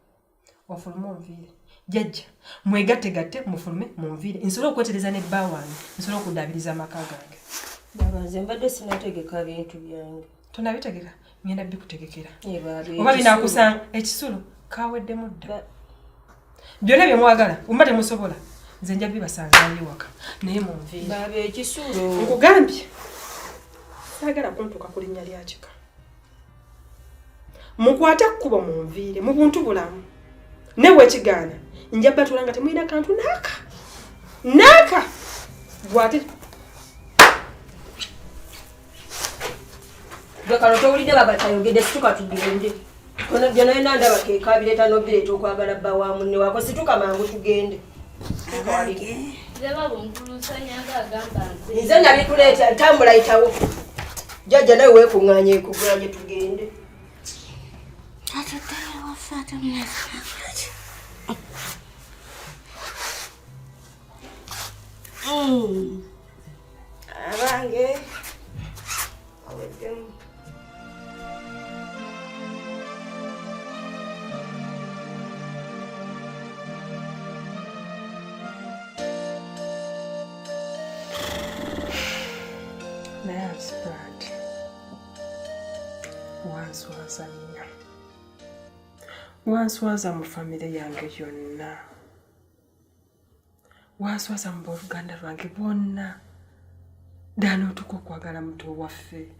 Ofulume onviire. Jjajja, mwegattegatte mufulume munviire nsobole okwetereza ne bba wange, nsobole okuddaabiriza amaka gange. Baba nze mbadde sinategeka bintu byange. Tonabitegeka? Ngenda bikutegekera. Oba binakusanga ekisulo kaweddemu dda. Byonna bye mwagala oba temusobola nze nja bibasangayo ewaka naye munviire. Baba ekisulo. Nkugambye saagala kuntuuka ku linnya lya kika. Mukwate ekkubo munviire mu buntu bulamu. Ne bwekigaana nja batula nga temulina kantu naaka naaka gwate gwe kano towulidde baba kyayogedde situka tugende kono byona yona ndaba kekabireeta nobireeta okwagala bba wa munne wako situka mangu tugende nze nabikuleeta tambula yitawo jajja nawe wekuŋŋaanye ekuŋŋaanye tugende. Abange aweddemu. Naye husband wanswaza nnyo, wanswaza mu famire yange yonna, wanswaza mu booluganda lwange bonna, ddala n'otuuka okwagala muto waffe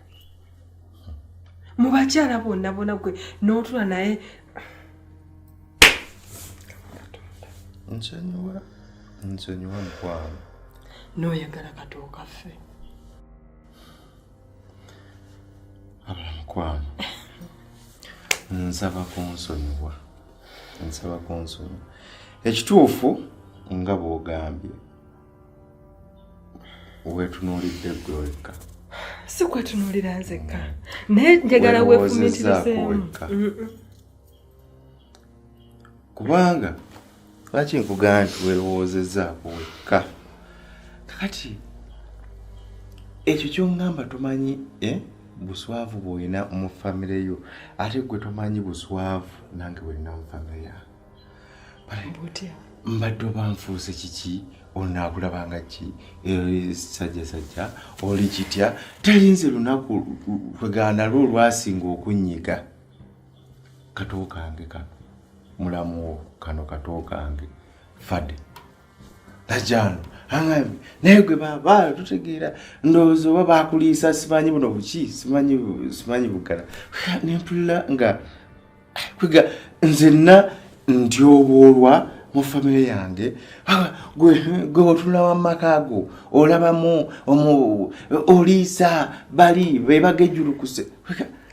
mu bakyala bonna bonna gwe n'otula naye. Nsonyiwa, nsonyiwa mukwano. N'oyagala kato kaffe. Abala mukwano, nsaba kunsonyiwa, nsaba kunsonyiwa. Ekituufu nga bw'ogambye weetunuulidde ggwe wekka. Si kwetunuulira nzekka, naye njagala weefumiitirizeemu. Kubanga lwaki nkugamba nti weerowoozezaako wekka? Kakati ekyo ky'oŋŋamba tomanyi buswavu bw'olina mu famire yo, ate ggwe tomanyi buswavu nange bwelina mu famire yange. Mbadde oba nfuuse kiki onaakulabanga ki sajjasajja oli kitya tayinze lunaku kwegaana lwo olwasinga okunyiga kato kange kano mulamuwo kano kato kange fade najano angambye naye gwe baba tutegeera ndowooza oba bakuliisa simanyi buno buki simanyi bugala nempulira nga kwega nzenna ntyoboolwa mu famire yange. Gwe otunula wamaka go olabamu oliisa bali bebagejulukuse.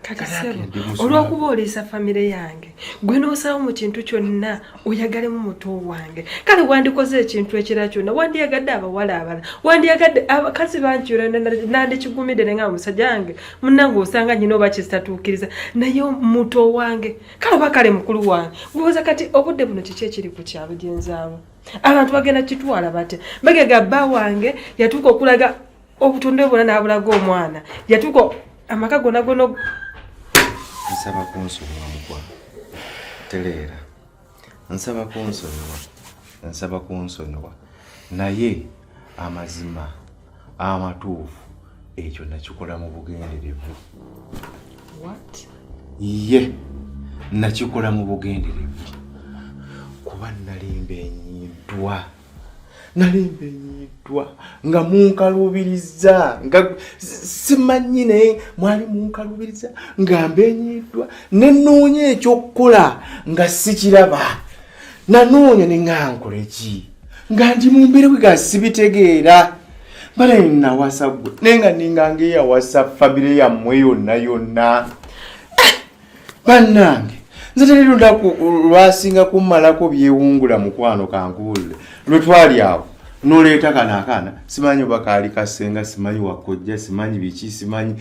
Kati ssebo olw'okuba oliisa famire yange gwe n'osalawo mu kintu kyonna oyagalemu muto wange, kale wandikoze ekintu ekirala kyonna, wandiyagadde abawala abalala, wandiyagadde abakazi bangi nandikigumidde naye nga musajja wange munnange osanga nyina oba kisitatuukiriza, naye muto wange kale oba kale mukulu wange gwoza. Kati obudde buno kiki ekiri ku kyalo gye nzaawo? Abantu bagenda kitwala batya? Bagega bba wange yatuuka okulaga obutonde bwonna n'abulaga omwana, yatuuka amaka gonna gonna. Nsaba kunsonyiwa mukwano, teleera, nsaba kunsonyiwa, nsaba kunsonyiwa, naye amazima amatuufu ekyo nakikola mu bugenderevu. What? Ye nakikola mu bugenderevu kuba nalimba enyiddwa, Nali mbenyiddwa nga munkaluubiriza nga simanyi naye mwali munkaluubiriza nga mbenyiddwa ne nnoonya ekyokukola nga sikiraba nanoonya ne nga nkole ki nga ndi mu mbeera bwe ga sibitegeera bale nawasa gwe naye nga ninga ng'eyawasa famire yammwe yonna yonna. Bannange nze teri lunaku lwasinga kummalako byewungula mukwano kankubuulire lwe twali awo noleeta kano akaana simanyi oba kaali kasenga simanyi wakojja simanyi biki simanyi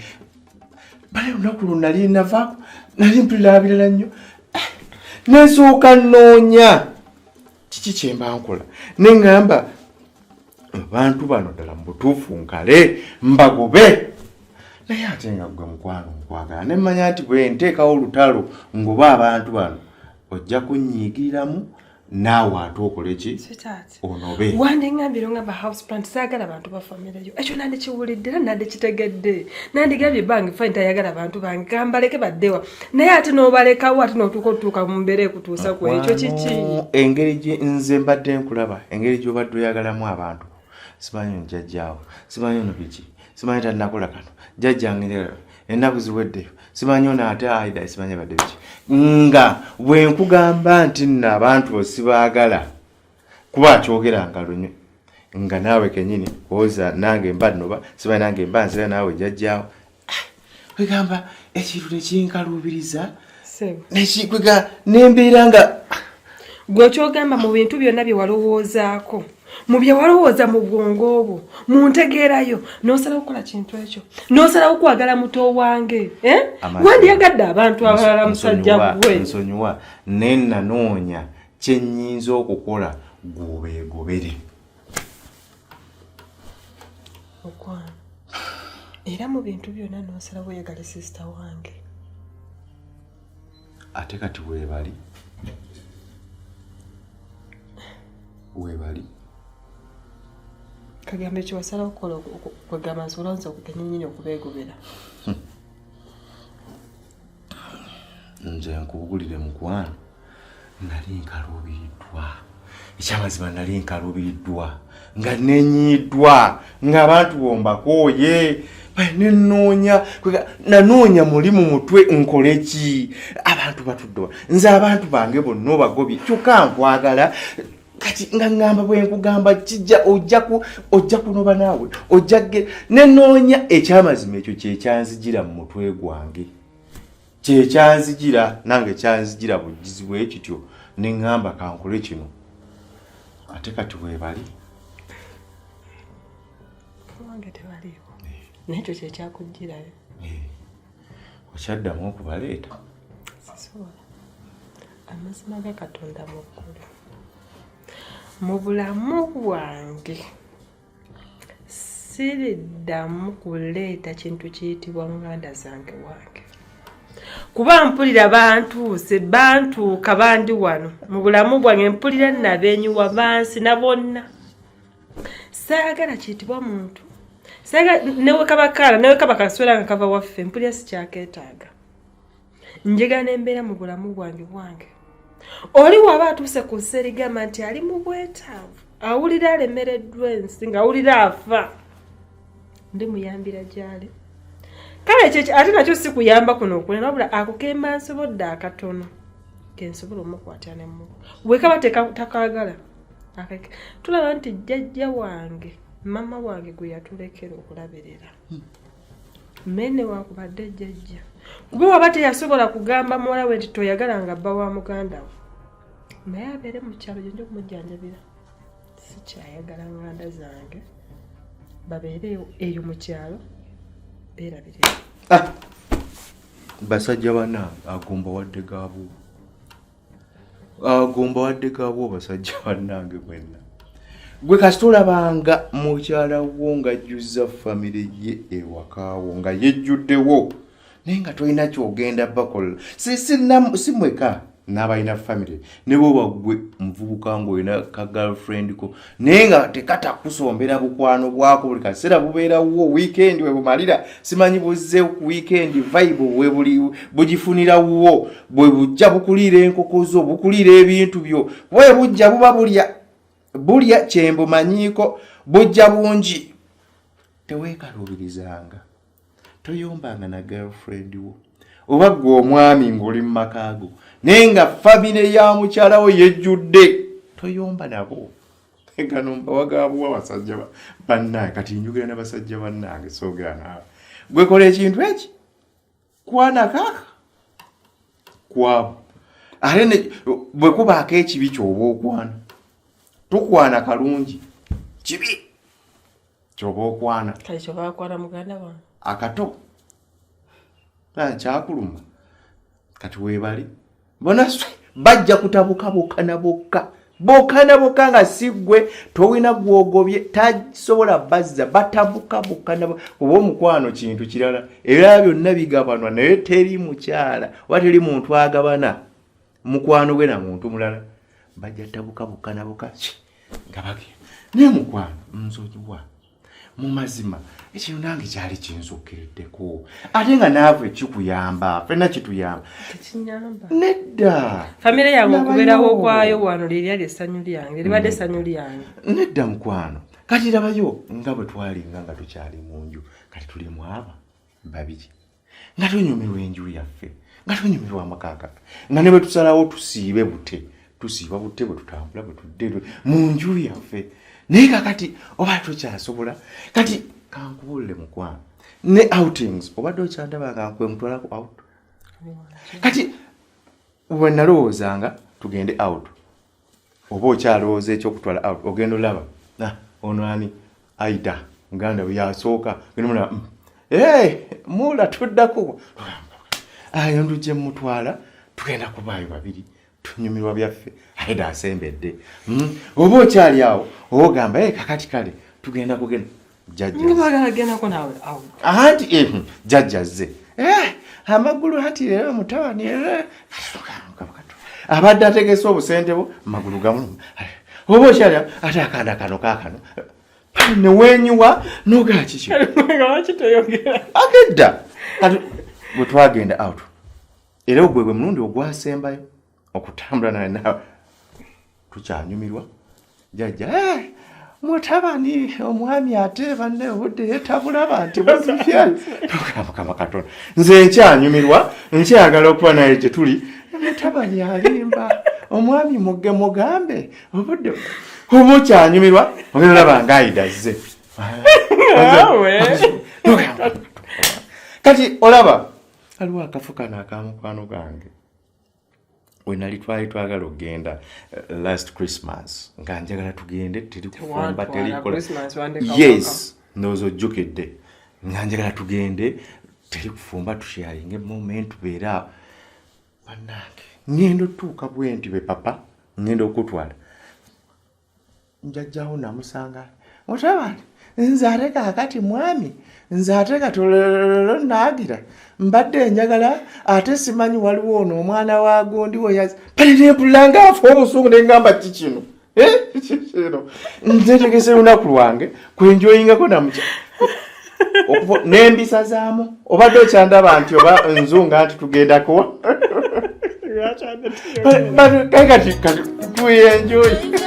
bale lunaku lwo nali navaako nali mpulira birala nnyo eh, nensooka nnoonya kiki kyemba nkola ne ŋŋamba abantu bano ddala mu butuufu nkale mbagobe naye ate nga gwe mukwano nkwagala ne mmanya nti bwe nteekawo olutalo ngoba abantu bano ojja kunnyiigiriramu naawe ate okole ki onobe wandingambye ngamba house plant saagala bantu ba famire yo ekyo nandikiwulidde era nandikitegedde nandigambye bange fine tayagala bantu bange kambaleke baddewa naye ate n'obalekawo ate n'otuuka otutuuka mu mbeera ekutuusa ku ekyo kiki engeri gye nze mbadde nkulaba engeri gy'obadde oyagalamu abantu simanyi ono jjajjaawo simanyi ono biki simanyi tannakola kano jjajjange ennaku ziweddeyo simanyi ono ate aida simanyi abadde biki nga bwe nkugamba nti nno abantu bo sibaagala kuba akyogera nga lunywe nga naawe kenyini oza nange mba noba simanyi nange mba nzira naawe jjajjaawo ah, kwegamba ekintu nekinkaluubiriza nekikwega nembeera nga gwe kyogamba mu bintu byonna bye walowoozaako mu bye walowooza mu bwongo obwo mu ntegeerayo n'osalawo kukola kintu ekyo n'osalawo kwagala muto wange eh? wandiyagadde abantu abalala musajja gwe nsonyiwa naye nanoonya kye nnyinza okukola gwobeegobere mukwano era mu bintu byonna n'osalawo oyagale sisita wange ate kati weebali weebali kagamba ekyo wasalawo okukola kwegamba nsobola nze okugenyinyini okubeegobera nze nkubugulire mukwano nali nkaluubiriddwa ekyamazima nali nkaluubiriddwa nga nenyiiddwa ng'abantu bombakooye nenoonya nanoonya muli mu mutwe nkole ki abantu batudde nze abantu bange bonna obagobye kyokka nkwagala kati nga ŋŋamba bwe nkugamba kijja ojja kunoba naawe ojja nenoonya ekyamazima ekyo kyekyanzijira mu mutwe gwange kyekyanzijira nange kyanzijira bugizi bwe kityo ne ŋŋamba kankole kino ate kati weebali wange tebaliiwo naye ekyo kyekyakujjirayo eh. Okyaddamu okubaleeta? Sisobola. Amazima ga Katonda mu ggulu. Mu bulamu bwange siriddamu kuleeta kintu kiyitibwa nganda zange wange. Kuba mpulira bantuuse bantuuka bandi wano mu bulamu bwange mpulira nabenyiwa bansi na bonna. Saagala kiyitibwa muntu. Saagala newe kaba kaala newe kaba kaswera nga kava waffe mpulira sikyakeetaaga. Njagala n'embeera mu bulamu bwange bwange. Oli waba atuuse ku nsi erigamba nti ali mu bwetaavu, awulira alemereddwa ensi ng'awulira afa, ndi muyambira gy'ali. Kale ekyo ate nakyo si kuyamba kuno okunene wabula ako ke mba nsobodde akatono ke nsobola omukwatira ne muwa. Bwe kaba takaagala akake. Tulaba nti jjajja wange maama wange gwe yatulekera okulabirira. Naye newankubadde jjajja kuba waba teyasobola kugamba muwala we nti toyagala nga bba wa muganda we naye abeere mu kyalo gye nja okumujjanjabira sikyayagala nganda zange babeere eyo mu kyalo beerabirira. Ah! Basajja banange agomba wadde gaabwo agomba wadde gaabwo basajja bannange mwenna gwe kasita olabanga mukyala wo ng'ajjuzza famire ye ewakaawo nga yejjuddewo naye nga tolina kyogenda bakola si mweka n'abalina famire ne bwoba gwe muvubuka ng'olina ka girlfriend ko naye nga tekatakusombera bukwano bwako buli kaseera bubeerawo weekend we bumalira simanyi buzze ku weekend vibe we buli bugifunira wuwo bwe bujja bukuliira enkoko zo bukuliira ebintu byo bwe bujja buba bulya. Bulya kyembumanyiiko bujja bungi. Teweekaluubirizanga, toyombanga na girlfriend wo oba gwe omwami ng'oli mu maka go naye nga famire ya mukyala wo yejjudde, toyomba nabo. Gano mbawa gabuwa basajja bannange. Kati njogera na basajja bannange, soogera naawe. Gwe kola ekintu eki kwana kaaka kwabo, ate bwe kubaako ekibi kyoba okwana, tukwana kalungi, kibi kyoba okwana. Kale kyoba akwana muganda wange. Akato kyakuluma. Kati weebali bona bajja kutabuka bokka na bokka, bokka na bokka, nga si ggwe towina gwogobye, tasobola bazza, batabuka bokka na bokka. Kuba omukwano kintu kirala, ebirala byonna bigabanwa, naye teri mukyala oba teri muntu agabana mukwano gwe na muntu mulala. Bajja tabuka bokka na bokka nga bagenda. Naye mukwano, nzonyiwa mu mazima, ekintu nange kyali kinsukiriddeko, ate nga naawe kikuyamba, fenna kituyamba. Tekinyamba. Nedda. Famire yange Labayo. okubeerawo kwayo wano lyeri essanyu lyange, libadde essanyu lyange. Nedda mukwano, kati labayo nga bwe twalinga nga tukyali mu nju, kati tuli mu aba babiri, nga tunyumirwa enju yaffe, nga tunyumirwa amaka gaffe, nga ne bwe tusalawo tusiibe bute, tusiiba bute, bwe tutambula, bwe tudde mu nju yaffe. Naye kakati oba tokyasobola, kati kankubuulire mukwano, ne outings obadde okyandaba nga nkwe mutwalako out. Kati bwe nalowoozanga tugende out, oba okyalowooza ekyokutwala out, ogenda olaba, "Ah, ono ani aida muganda we yasooka." Genda mulaba, "Hey, mula tuddako ayo ndujje mutwala, tugenda kubaayo babiri, tunyumirwa byaffe." Aida asembedde. Oba okyali awo, oba ogamba, "Hey, kakati kale tugenda kugenda jjajja." Nga baagala gendako naawe awo. Anti jjajja azze, amagulu anti leero mutabani abadde ategese obusente bwo, amagulu gamu. Oba okyali awo, ate akaana kano kaakano newenyiwa nogaa kiki? Nga lwaki toyogera? Agedda kati bwe twagenda out, era ogwe gwe mulundi ogwasembayo okutambula naye, nawe tukyanyumirwa jjajja, "Mutabani omwami ate banne obudde yetabulaba nti buzibye." Mukama Katonda, nze nkyanyumirwa, nkyagala okuba naye gye tuli. Mutabani alimba omwami, muge mugambe obudde oba okyanyumirwa, ogenda olaba nga Aida azze. Naawe. Kati olaba aliwo akafo kano akamukwano gange we nali twali twagala okugenda last Christmas, nga njagala tugende, teri kufumba, teri Tewantwala kukola. Christmas, wandeka Yes, ndowooza ojjukidde nga njagala tugende, teri kufumba, tusharinge moment, tubeere awo. Bannange, ngenda otuuka bwe nti, be papa ngenda okutwala njajjawo, namusanga, "Mutabani, nze ate kaakati mwami, nze ate katolololo naagira mbadde njagala, ate simanyi waliwo ono omwana wa gundi we yazi pale." Nempulira nga afa obusungu, neŋŋamba, "Ki kino? Eh, ki kino? Nzetegese lunaku lwange kwenjoyingako namukya nembisazaamu. Obadde okyandaba nti oba nzunga nti tugendako kati kati tuyenjoyi."